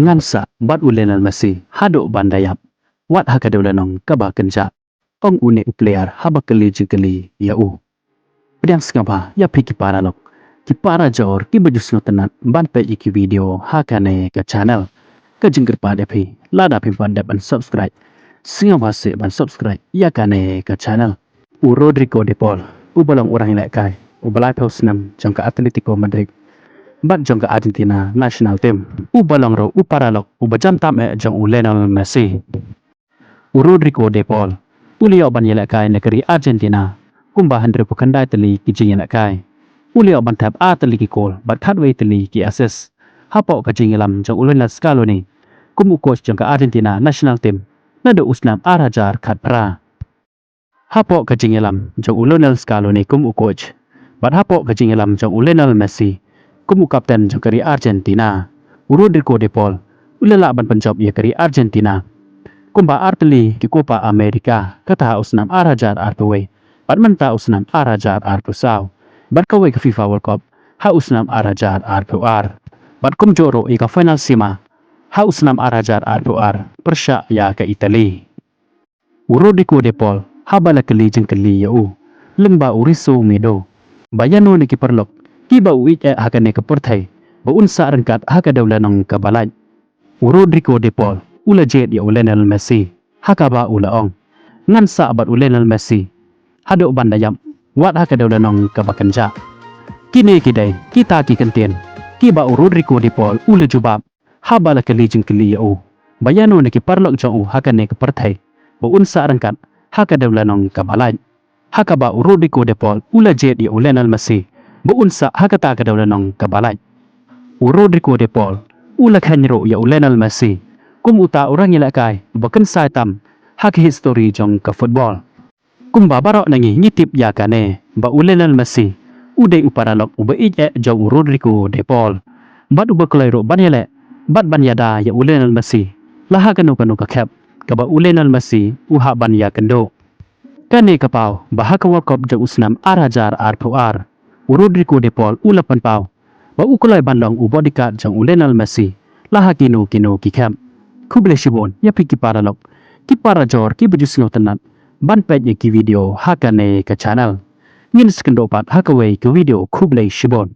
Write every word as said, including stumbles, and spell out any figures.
Ngan sah bad u Lionel Messi haduh ban da ïap, wat ha ka dewlynnong kaba kynjah, ong une u player haba kylli jingkylli ïa u. Pdiang sngewbha ïa phi ki paralok, ki para jor kiba ju sngewtynnat ban peit ïa ki video ha kane ka channel. Ka jingkyrpad ïa phi, lada phim pat dep ban subscribe, sngewbha seh ban subscribe ïa kane ka channel. U Rodrigo De Paul, uba long u nongïalehkai uba laiphew snem jong ka Atletico Madrid bad jong ka Argentina national team, uba long ruh u paralok uba jam tam eh jong u Lionel Messi. U Rodrigo De Paul u la ïoh ban ïalehkai na ka ri Argentina kumba hynriewphew khyndai tylli ki jingïalehkai. U la ïoh ban thep ar tylli ki kol bad khatwei tylli ki assist hapoh ka jingïalam jong u Lionel Scaloni kum u coach jong ka Argentina national team naduh u snem ar hajar khatphra. Hapoh ka jingïalam jong u Lionel Scaloni kum u coach bad hapoh ka jingïalam jong u Lionel Messi kum u kapten jong ka ri Argentina, u Rodrigo De Paul u la lah ban pynjop ïa ka ri Argentina kumba ar tylli ki Copa America, kata ha u snem ar hajar arphew wei bad mynta u snem ar hajar arphew saw, bad kawei ka FIFA World Cup ha u snem ar hajar arphew ar, bad kumjuh ruh ïa ka final semi ha u snem ar hajar arphew ar pyrshah ïa ka Italy. U Rodrigo De Paul haba la kylli jingkylli ïa u lyngba u Riso Mido ba ïano na ki paralok kiba u ïeit eh ha kane ka pyrthei ba un sah ryngkat ha ka dewlynnong kaba lait, u Rodrigo De Paul u la jied ïa u Lionel Messi ha kaba u la ong, ngan sah bad u Lionel Messi haduh ban da ïap, wat ha ka dewlynnong kaba kynjah. Kine ki dei kita ki kyntien kiba u Rodrigo De Paul u la jubab haba la kylli jingkylli ïa u ba ïano na ki paralok jong u ha kane ka pyrthei ba un sah ryngkat ha ka dewlynnong kaba lait. Ha kaba u Rodrigo De Paul u la jied ïa u Lionel Messi ba un sah ha kata ka dewlynnong kaba lait. U Rodrigo De Paul u la kheiñ ruh ïa u Lionel Messi kum uta u nongïalehkai ba kynsai tam ha ka histori jong ka football. Kumba baroh na ngi ngi tip ïa kane ba u Lionel Messi u dei u paralok uba ïeit eh jong u Rodrigo De Paul bad uba kloi ruh ban ïaleh bad ban ïada ïa u Lionel Messi la ha kano kano ka khep kaba u Lionel Messi u hap ban ïakynduh. Kane ka paw ba ha ka World Cup jong u snem ar hajar arphew ar, u Rodrigo De Paul u la pynpaw ba u kloi ban long u bodyguard jong u Lionel Messi la ha kino kino ki khep. Khublei shibun ïa phi ki paralok, ki para jor kiba ju sngewtynnat ban peit ïa ki video ha kane ka channel. Ngin sa ïakynduh pat ha kawei ka video, khublei shibun.